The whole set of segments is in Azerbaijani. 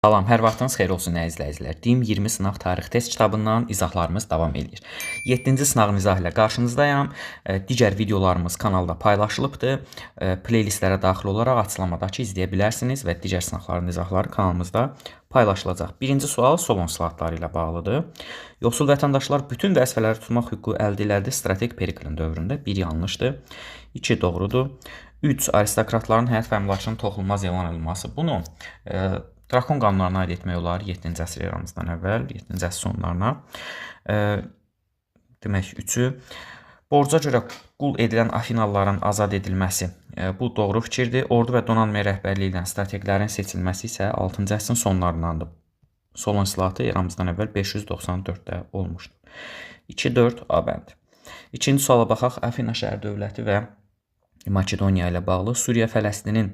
Salam, hər vaxtınız xeyir olsun əziz izləyicilər. DİM 20 sınaq tarix test kitabından izahlarımız davam eləyir. 7-ci sınağın izahı ilə qarşınızdayam. Digər videolarımız kanalda paylaşılıbdır. Playlistlərə daxil olaraq açıqlamadakı izləyə bilərsiniz və digər sınaqların izahları kanalımızda paylaşılacaq. Birinci sual Solon islahatları ilə bağlıdır. Yoxsul vətəndaşlar bütün vəzifələri tutmaq hüququ əldə elədi strateq Periklin dövründə. 1 yanlışdır. 2 doğrudur. 3 aristokratların həyat və əmlakının toxunulmaz elan olunması. Bunu Drakon qanunlarına aid etmək olar 7-ci əsr eramızdan əvvəl, 7-ci əsr sonlarına. Demək 3-ü borca görə qul edilən Afinalıların azad edilməsi. Bu doğru fikirdir. Ordu və donanmaya rəhbərliyi edən strateqlərin seçilməsi isə 6-cı əsrin sonlarındandır. Solon islahatı eramızdan əvvəl 594-də olmuşdur. 2-4 A bəndi. İkinci suala baxaq. Afina şəhər dövləti və Makedoniya ilə bağlı. Suriya Fələstinin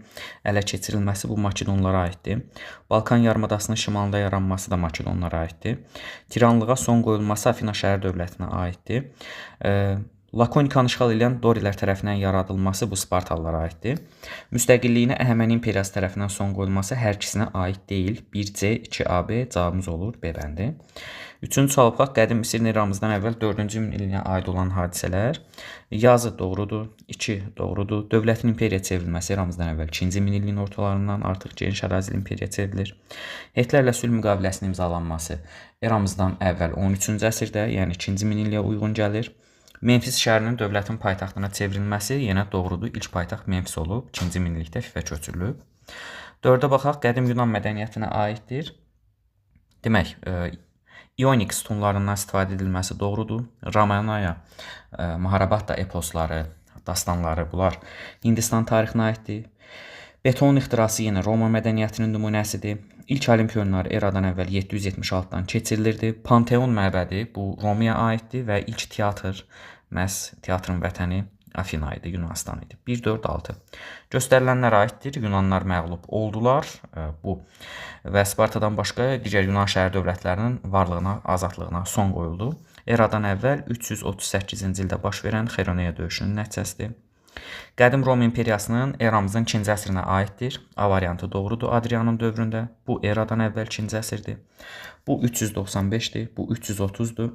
ələ keçirilməsi bu Makedonlara aiddir. Balkan yarımadasının şimalında yaranması da Makedonlara aiddir. Tiranlığa son qoyulması Afina şəhər dövlətinə aiddir. Lakonikanı işğal edən Dorilər tərəfindən yaradılması bu Spartalılara aiddir. Müstəqilliyinə Əhəməni imperiyası tərəfindən son qoyulması hər ikisinə aid deyil. 1C, 2AB cavabımız olur B bəndi. Üçüncü suala baxaq. Qədim Misirin eramızdan əvvəl 4-cü minilliyə aid olan hadisələr. Yazı doğrudur, 2 doğrudur. Dövlətin imperiyaya çevrilməsi eramızdan əvvəl 2-ci minilliyin ortalarından artıq geniş ərazili imperiyaya çevrilir. Hetlərlə sülh müqaviləsinin imzalanması eramızdan əvvəl 13-cü əsrdə, yəni 2-ci minilliyə uyğun gəlir. Memfis şəhərinin dövlətin paytaxtına çevrilməsi yenə doğrudur. İlk paytaxt Memfis olub, 2-ci minillikdə Fifə köçürülüb. 4-ə baxaq, qədim Yunan mədəniyyətinə aiddir. Demək, İonik sütunlarından istifadə edilməsi doğrudur. Ramayana, Mahabharata eposları, dastanları bunlar Hindistan tarixinə aiddir. Beton ixtirası yenə Roma mədəniyyətinin nümunəsidir. İlk Olimpiya oyunları eradan əvvəl 776-dan keçirilirdi. Panteon məbədi bu Romaya aiddir və ilk teatr, məhz teatrın vətəni Afina idi, Yunanistan idi. 1 4 6. Göstərilənlər aiddir. Yunanlar məğlub oldular. Bu və Spartadan başqa digər Yunan şəhər dövlətlərinin varlığına, azadlığına son qoyuldu. Eradan əvvəl 338-ci ildə baş verən Xeroneya döyüşünün nəticəsidir. Qədim Roma imperiyasının eramızın 2-ci əsrinə aiddir. A variantı doğrudur Adrianın dövründə. Bu eradan əvvəl 2-ci əsrdir. Bu 395-dir, bu 330-dur.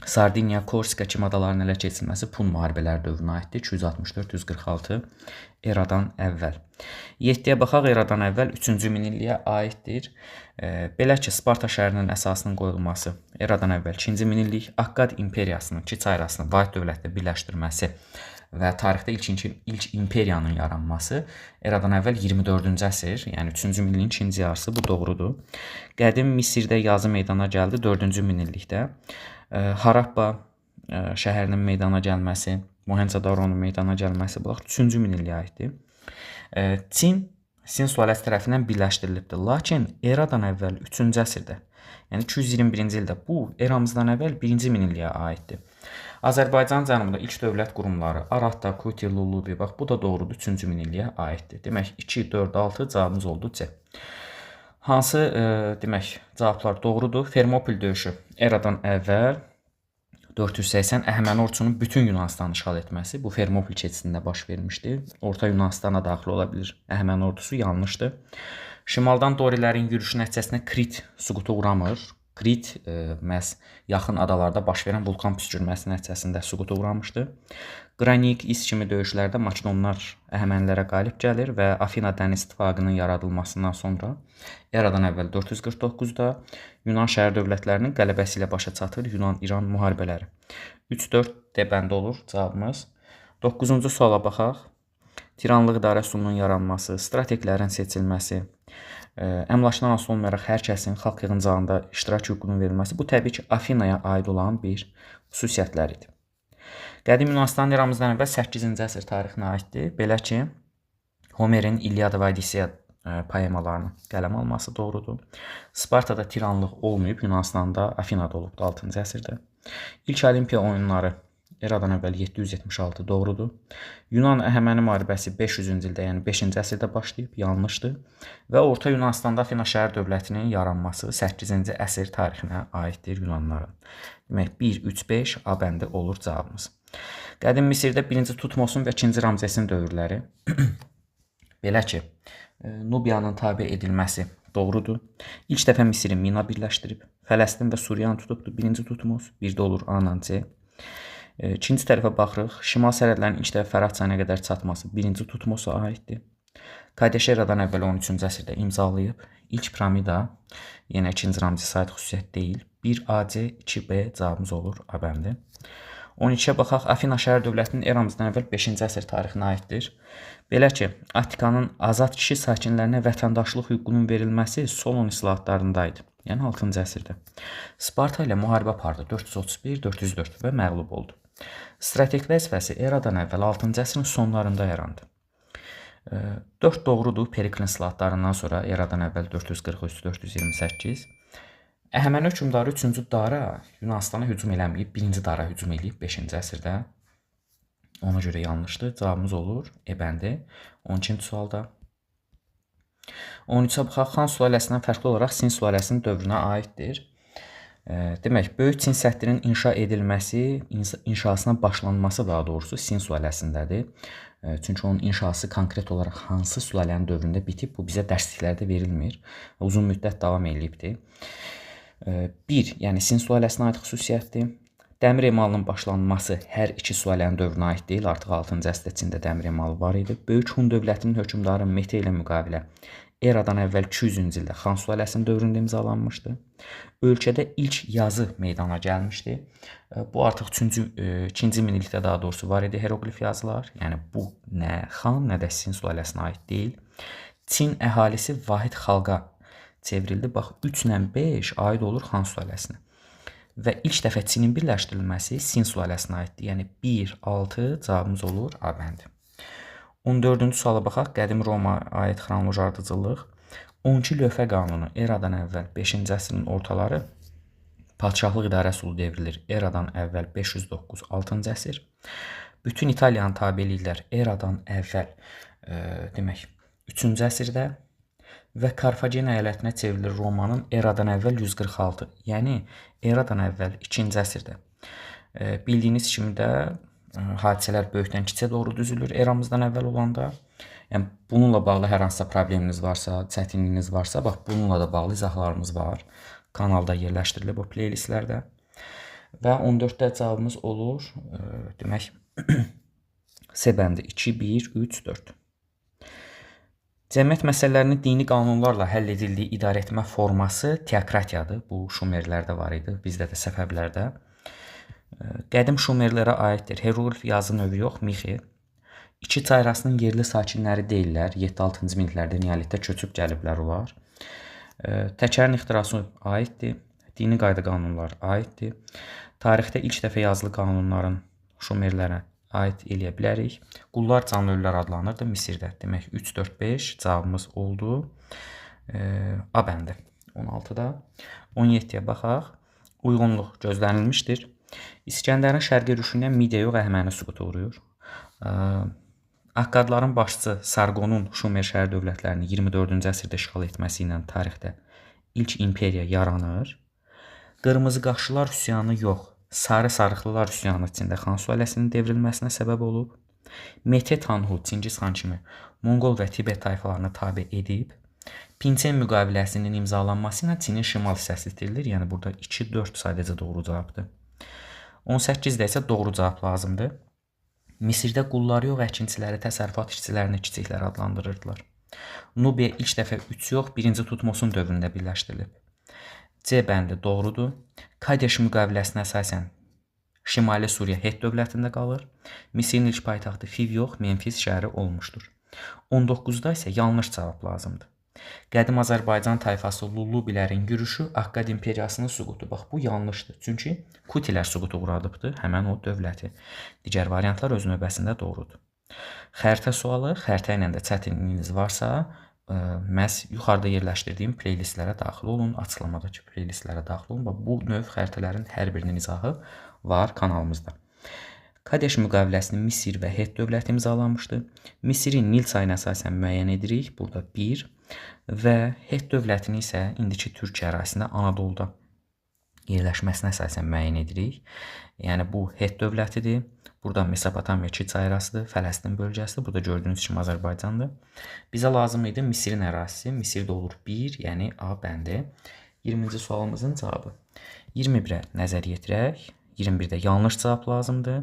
Sardiniya, Korsika kimi adaların ələ keçirilməsi Pun müharibələri dövrünə aiddir. 264-146 eradan əvvəl. 7-yə baxaq, eradan əvvəl 3-cü minilliyə aiddir. Belə ki, Sparta şəhərinin əsasının qoyulması eradan əvvəl 2-ci minillik, Akkad imperiyasının iki çay arasını vahid dövlətdə birləşdirməsi və tarixdə ilk imperiyanın yaranması eradan əvvəl 24-cü əsr, yəni 3-cü minilliyin ikinci yarısı, bu doğrudur. Qədim Misirdə yazı meydana gəldi 4-cü minillikdə. Harappa şəhərinin meydana gəlməsi, Mohenjo-Daronun meydana gəlməsi bunlar 3-cü minilliyə aiddir. Çin Sin sülaləsi tərəfindən birləşdirilibdir. Lakin eradan əvvəl 3-cü əsrdə, yəni 221-ci ildə, bu eramızdan əvvəl 1-ci minilliyə aiddir. Azərbaycan cənubunda ilk dövlət qurumları Aratta, Kuti, Lulubi, bax bu da doğrudur, 3-cü minilliyə aiddir. Demək 2, 4, 6 cavabımız oldu C. Hansı demək cavablar doğrudur? Fermopil döyüşü eradan əvvəl 480 Əhəməni ordusunun bütün Yunanistanı işğal etməsi bu Fermopil keçidində baş vermişdi. Orta Yunanistana daxil ola bilir. Əhəməni ordusu yanlışdır. Şimaldan Dorilərin yürüşü nəticəsində Krit süquta uğramır. Krit məhz yaxın adalarda baş verən vulkan püskürməsi nəticəsində süquta uğramışdı. Qranik, İs kimi döyüşlərdə Makedonlar Əhəmənilərə qalib gəlir və Afina dəniz ittifaqının yaradılmasından sonra eradan əvvəl 449-da Yunan şəhər dövlətlərinin qələbəsi ilə başa çatır Yunan-İran müharibələri. 3-4 D bəndi olur cavabımız. 9-cu suala baxaq. Tiranlıq idarə üsulunun yaranması, strateqlərin seçilməsi, əmlakdan asılı olmayaraq hər kəsin xalq yığıncağında iştirak hüququnun verilməsi bu təbii ki, Afinaya aid olan bir xüsusiyyətlər idi. Qədim Yunanistan eramızdan əvvəl 8-ci əsr tarixinə aiddir. Belə ki, Homerin İlyada və Odisseya poemalarını qələm alması doğrudur. Spartada tiranlıq olmayıb, Yunanistanda, Afinada olubdu 6-cı əsrdə. İlk Olimpiya oyunları eradan əvvəl 776 doğrudur. Yunan-Əhəməni müharibəsi 500-cü ildə, yəni 5-ci əsrdə başlayıb, yanlışdır. Və Orta Yunanistanda Afina şəhər dövlətinin yaranması 8-ci əsr tarixinə aiddir Yunanların. Demək 1, 3, 5 A bəndi olur cavabımız. Qədim Misirdə 1-ci Tutmosun və 2-ci Ramzesin dövrləri. Belə ki, Nubiyanın tabe edilməsi Doğrudur. İlk dəfə Misiri Mina birləşdirib. Fələstin və Suriyanı tutubdur. Birinci Tutmos. Bir də olur A ilə C. İkinci tərəfə baxırıq. Şimal sərhədlərinin ilk dəfə Fərat çayına qədər çatması birinci Tutmosa aiddir. Kadeş eradan əvvəl 13-cü əsrdə imzalayıb. İlk piramida yenə ikinci Ramzesə aid xüsusiyyət deyil. 1AC, 2B cavabımız olur A bəndi. 12-yə baxaq. Afina şəhər dövlətinin eramızdan əvvəl 5-ci əsr tarixinə aiddir. Belə ki, Attikanın azad kişi sakinlərinə vətəndaşlıq hüququnun verilməsi Solon islahatlarında idi. Yəni 6-cı əsrdə. Sparta ilə müharibə apardı 431-404 və məğlub oldu. Strateq vəzifəsi eradan əvvəl 6-cı əsrin sonlarında yarandı. 4 doğrudur Periklin islahatlarından sonra eradan əvvəl 443-428. Əhəməni hökmdarı 3-cü Dara Yunanıstana hücum eləməyib, 1-ci Dara hücum eləyib 5-ci əsrdə. Ona görə yanlışdır. Cavabımız olur E bəndi. 12-ci sualda. 13-ə baxaq. Xan sülaləsindən fərqli olaraq Sin sülaləsinin dövrünə aiddir. Demək, Böyük Çin səddinin inşa edilməsi, inşasına başlanması daha doğrusu Sin sülaləsindədir. Çünki onun inşası konkret olaraq hansı sülalənin dövründə bitib, bu bizə dərsliklərdə verilmir. Uzun müddət davam eləyibdir. 1, yəni Sin sülaləsinə aid xüsusiyyətdir. Dəmir emalının başlanması hər iki sülalənin dövrünə aid deyil. Artıq 6-cı əsrdə Çində dəmir emalı var idi. Böyük Hun dövlətinin hökmdarı Mete ilə müqavilə eradan əvvəl 200-cü ildə Xan sülaləsinin dövründə imzalanmışdı. Ölkədə ilk yazı meydana gəlmişdi. Bu artıq 3-cü, 2-ci minillikdə daha doğrusu var idi heroqlif yazılar. Yəni bu nə Xan, nə də Sin sülaləsinə aid deyil. Çin əhalisi vahid xalqa çevrildi. Bax 3 ilə 5 aid olur Xan sülaləsinə. Və ilk dəfə Çinin birləşdirilməsi Sin sülaləsinə aiddir. Yəni 1, 6 cavabımız olur A bəndi. 14-cü suala baxaq. Qədim Roma aid xronoloji ardıcıllıq. 12 lövhə qanunu eradan əvvəl 5-ci əsrin ortaları padşahlıq idarə üsulu devrilir. Eradan əvvəl 509 6-cı əsr. Bütün İtaliyanı tabe eləyirlər eradan əvvəl demək 3-cü əsrdə və Karfagen əyalətinə çevrilir Romanın eradan əvvəl 146, yəni eradan əvvəl 2-ci əsrdə. Bildiyiniz kimi də hadisələr böyükdən kiçiyə doğru düzülür eramızdan əvvəl olanda. Yəni bununla bağlı hər hansısa probleminiz varsa, çətinliyiniz varsa, bax bununla da bağlı izahlarımız var. Kanalda yerləşdirilib o playlistlərdə. Və 14-də cavabımız olur. Demək C bəndi 2, 1, 3, 4. Cəmiyyət məsələlərinin dini qanunlarla həll edildiyi idarəetmə forması teokratiyadır. Bu Şumerlərdə var idi, bizdə də Səfəvlərdə. Qədim Şumerlərə aiddir. Heroqlif yazı növü yox, mixi. İki çay arasının yerli sakinləri deyillər. 7-6-cı minilliklərdə neolitdə köçüb gəliblər onlar. Təkərin ixtirası aiddir. Dini qayda qanunlar aiddir. Tarixdə ilk dəfə yazılı qanunların Şumerlərə aid eləyə bilərik. Qullar canlı ölülər adlanırdı Misirdə. Demək 3, 4, 5 cavabımız oldu. A bəndi 16-da. 17-yə baxaq. Uyğunluq gözlənilmişdir. İskəndərin şərqi yürüşündən Midiya yox, Əhəməni süquta uğrayır. Akkadların başçısı Sarqonun Şumer şəhər dövlətlərini 24-cü əsrdə işğal etməsi ilə tarixdə ilk imperiya yaranır. Qırmızı qaşlılar üsyanı yox, sarı sarıqlılar üsyanı Çində Xan sülaləsinin devrilməsinə səbəb olub. Mete Tanhu Çingiz xan kimi Monqol və Tibet tayfalarını tabe edib. Pinçen müqaviləsinin imzalanması ilə Çinin şimal hissəsi itirilir. Yəni burada 2, 4 sadəcə doğru cavabdır. 18-də isə doğru cavab lazımdır. Misirdə qulları yox, əkinçiləri, təsərrüfat işçilərini kiçiklər adlandırırdılar. Nubiya ilk dəfə 3 yox, 1-ci Tutmosun dövründə birləşdirilib. C bəndi doğrudur. Kadeş müqaviləsinə əsasən Şimali Suriya Het dövlətində qalır. Misirin ilk paytaxtı Fiv yox, Memfis şəhəri olmuşdur. 19-da isə yanlış cavab lazımdır. Qədim Azərbaycan tayfası Lullubilərin yürüşü Akkad imperiyasının süqutu. Bax, bu yanlışdır. Çünki Kutilər süquta uğradıbdır həmən o dövləti. Digər variantlar öz növbəsində doğrudur. Xəritə sualı, xəritə ilə də çətinliyiniz varsa, məhz yuxarıda yerləşdirdiyim playlistlərə daxil olun, açıqlamadakı playlistlərə daxil olun. Bax, bu növ xəritələrin hər birinin izahı var kanalımızda. Kadeş müqaviləsini Misir və Het dövləti imzalanmışdı. Misirin Nil çayına əsasən müəyyən edirik. Burada 1 və Het dövlətini isə indiki Türkiyə ərazisində Anadoluda yerləşməsinə əsasən müəyyən edirik. Yəni bu Het dövlətidir. Burada Mesopotamiya 2 çay arasıdır, Fələstin bölgəsidir. Burada gördüyünüz kimi Azərbaycandır. Bizə lazım idi Misirin ərazisi. Misirdə olur 1, yəni A bəndi. 20-ci sualımızın cavabı. 21-ə nəzər yetirək. 21-də yanlış cavab lazımdır.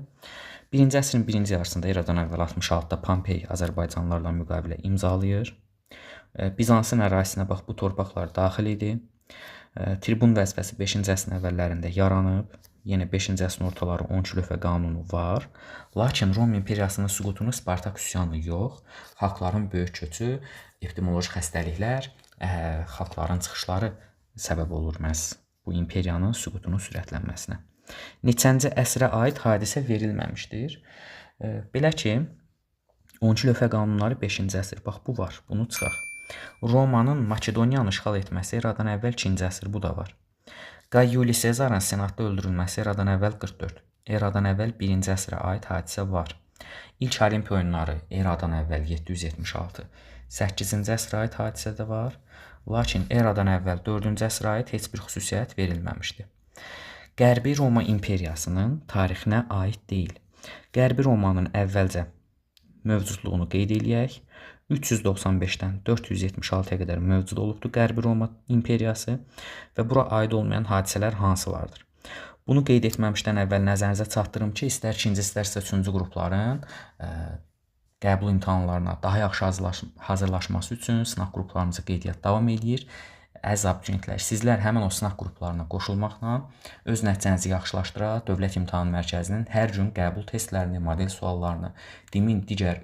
1-ci əsrin birinci yarısında eradan əvvəl 66-da Pompey Azərbaycanlılarla müqavilə imzalayır. Bizansın ərazisinə bax bu torpaqlar daxil idi. Tribun vəzifəsi 5-ci əsrin əvvəllərində yaranıb. Yenə 5-ci əsrin ortaları 12 lövhə qanunu var. Lakin Roma imperiyasının süqutunu Spartak üsyanı yox, xalqların böyük köçü, epidemioloji xəstəliklər, xalqların çıxışları səbəb olur məhz bu imperiyanın süqutunun sürətlənməsinə. Neçənci əsrə aid hadisə verilməmişdir. Belə ki, 12 lövhə qanunları 5-ci əsr. Bax bu var. Bunu çıxaq. Romanın Makedoniyanı işğal etməsi eradan əvvəl 2-ci əsr. Bu da var. Qay Yuli Sezarın senatda öldürülməsi eradan əvvəl 44. Eradan əvvəl 1-ci əsrə aid hadisə var. İlk Olimpiya oyunları eradan əvvəl 776. 8-ci əsrə aid hadisə də var. Lakin eradan əvvəl 4-cü əsrə aid heç bir xüsusiyyət verilməmişdi. Qərbi Roma imperiyasının tarixinə aid deyil. Qərbi Romanın əvvəlcə mövcudluğunu qeyd eləyək. 395-dən 476-ya qədər mövcud olubdur Qərbi Roma imperiyası və bura aid olmayan hadisələr hansılardır? Bunu qeyd etməmişdən əvvəl nəzərinizə çatdırım ki, istər ikinci, istərsə üçüncü qrupların qəbul imtahanlarına daha yaxşı hazırlaşması üçün sınaq qruplarımıza qeydiyyat davam eləyir. Əziz abituriyentlər, sizlər həmin o sınaq qruplarına qoşulmaqla öz nəticənizi yaxşılaşdıra, Dövlət İmtahan Mərkəzinin hər gün qəbul testlərini, model suallarını, DİM-in digər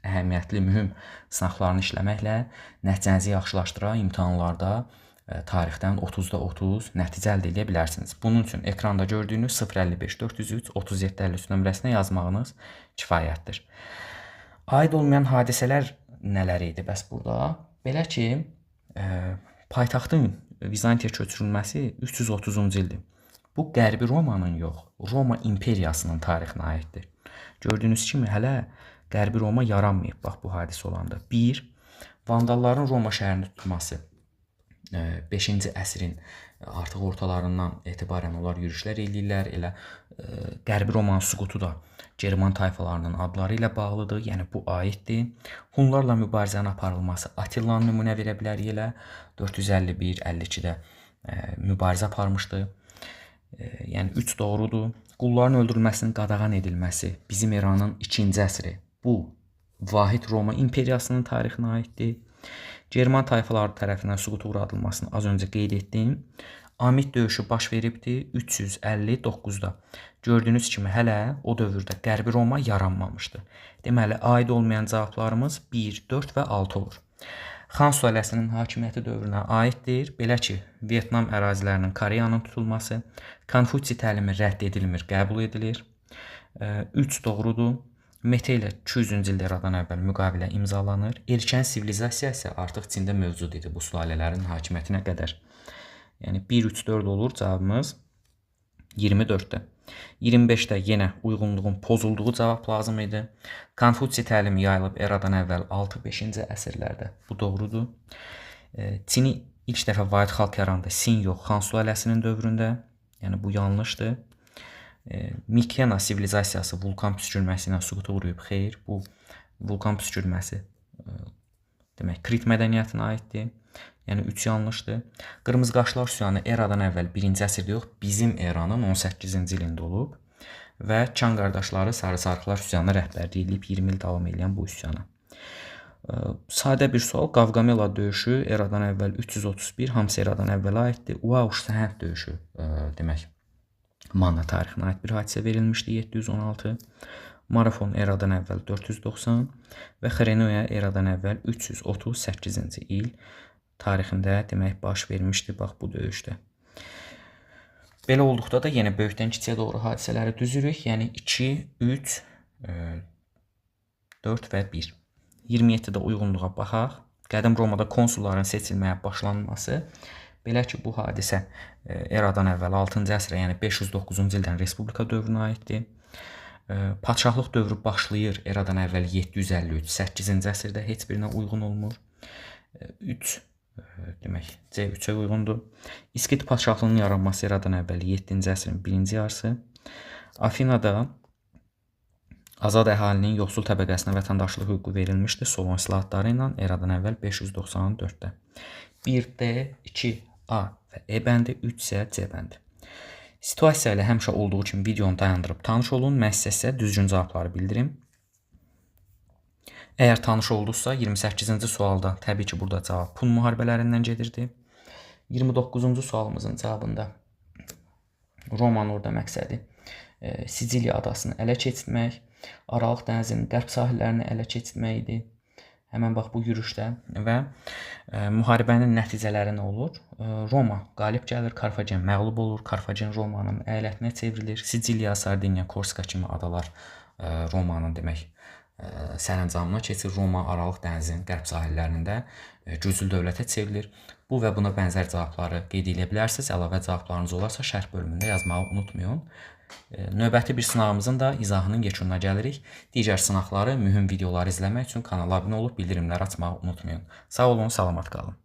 əhəmiyyətli, mühüm sınaqlarını işləməklə nəticənizi yaxşılaşdıra, imtahanlarda tarixdən 30-da 30 nəticə əldə edə bilərsiniz. Bunun üçün ekranda gördüyünüz 055 403 37 53 nömrəsinə yazmağınız kifayətdir. Aid olmayan hadisələr nələr idi bəs burada? Belə ki, paytaxtın Vizantiya köçürülməsi 330-cu ildir. Bu Qərbi Romanın yox, Roma imperiyasının tarixinə aiddir. Gördüyünüz kimi hələ Qərbi Roma yaranmayıb bax bu hadisə olanda. 1. Vandalların Roma şəhərini tutması 5-ci əsrin artıq ortalarından etibarən onlar yürüşlər eləyirlər. Elə Qərbi Romanın süqutu da German tayfalarının adları ilə bağlıdır. Yəni bu aiddir. Hunlarla mübarizənin aparılması Attillanı nümunə verə bilərik elə 451-52-də mübarizə aparmışdı. Yəni 3 doğrudur. Qulların öldürülməsinin qadağan edilməsi bizim eranın 2-ci əsri. Bu Vahid Roma imperiyasının tarixinə aiddir. German tayfaları tərəfindən süquta uğradılmasını az öncə qeyd etdim. Amid döyüşü baş veribdi 359-da. Gördüyünüz kimi hələ o dövrdə Qərbi Roma yaranmamışdı. Deməli, aid olmayan cavablarımız 1, 4 və 6 olur. Xan sülaləsinin hakimiyyəti dövrünə aiddir. Belə ki, Vyetnam ərazilərinin Koreyanın tutulması, Konfutsi təlimi rədd edilmir, qəbul edilir. 3 doğrudur. Mete ilə 200-cü ildə eradan əvvəl müqavilə imzalanır. Erkən sivilizasiya isə artıq Çində mövcud idi bu sülalələrin hakimiyyətinə qədər. Yəni 1, 3, 4 olur cavabımız 24-də. 25-də yenə uyğunluğun pozulduğu cavab lazım idi. Konfutsi təlimi yayılıb eradan əvvəl 6-5-ci əsrlərdə. Bu doğrudur. Çini ilk dəfə vahid xalq yarandı. Sin yox, Xan sülaləsinin dövründə. Yəni bu yanlışdır. Mikena sivilizasiyası vulkan püskürməsi ilə süquta uğrayıb. Xeyr, bu vulkan püskürməsi demək Krit mədəniyyətinə aiddir. Yəni 3 yanlışdır. Qırmızı qaşlar üsyanı eradan əvvəl 1-ci əsrdə yox, bizim eranın 18-ci ilində olub və Çan qardaşları Sarı-Sarıqlar üsyanına rəhbərlik edib 20 il davam edən bu üsyana. Sadə bir sual. Qavqamela döyüşü eradan əvvəl 331, hamısı eradan əvvələ aiddir. Uauş Səhənd döyüşü demək Manna tarixinə aid bir hadisə verilmişdi 716. Marafon eradan əvvəl 490 və Xrenoya eradan əvvəl 338-ci il tarixində demək baş vermişdi bax bu döyüşdə. Belə olduqda da yenə böyükdən kiçiyə doğru hadisələri düzürük. Yəni 2, 3, 4 və 1. 27-də uyğunluğa baxaq. Qədim Romada konsulların seçilməyə başlanması. Belə ki, bu hadisə eradan əvvəl 6-cı əsrə, yəni 509-cu ildən Respublika dövrünə aiddir. Padşahlıq dövrü başlayır eradan əvvəl 753, 8-ci əsrdə heç birinə uyğun olmur. 3 demək C3-ə uyğundur. İskit padşahlığının yaranması eradan əvvəl 7-ci əsrin birinci yarısı. Afinada Azad əhalinin yoxsul təbəqəsinə vətəndaşlıq hüququ verilmişdi Solon islahatları ilə eradan əvvəl 594-də. 1D, 2A və E bəndi, 3 isə C bəndi. Situasiya ilə həmişə olduğu kimi videonu dayandırıb tanış olun. Mən sizə düzgün cavabları bildirim. Əgər tanış oldunuzsa 28-ci sualda təbii ki, burada cavab Pun müharibələrindən gedirdi. 29-cu sualımızın cavabında Romanın orada məqsədi Siciliya adasını ələ keçirmək, Aralıq dənizinin qərb sahillərini ələ keçirmək idi. Həmən bax bu yürüşdə və müharibənin nəticələri nə olur? Roma qalib gəlir, Karfagen məğlub olur. Karfagen Romanın əyalətinə çevrilir. Siciliya, Sardiniya, Korsika kimi adalar Romanın demək sərəncamına keçir. Roma Aralıq dənizinin qərb sahillərində güclü dövlətə çevrilir. Bu və buna bənzər cavabları qeyd edə bilərsiniz. Əlavə cavablarınız olarsa şərh bölümündə yazmağı unutmayın. Növbəti bir sınağımızın da izahının yekununa gəlirik. Digər sınaqları, mühüm videoları izləmək üçün kanala abunə olub bildirimləri açmağı unutmayın. Sağ olun, salamat qalın.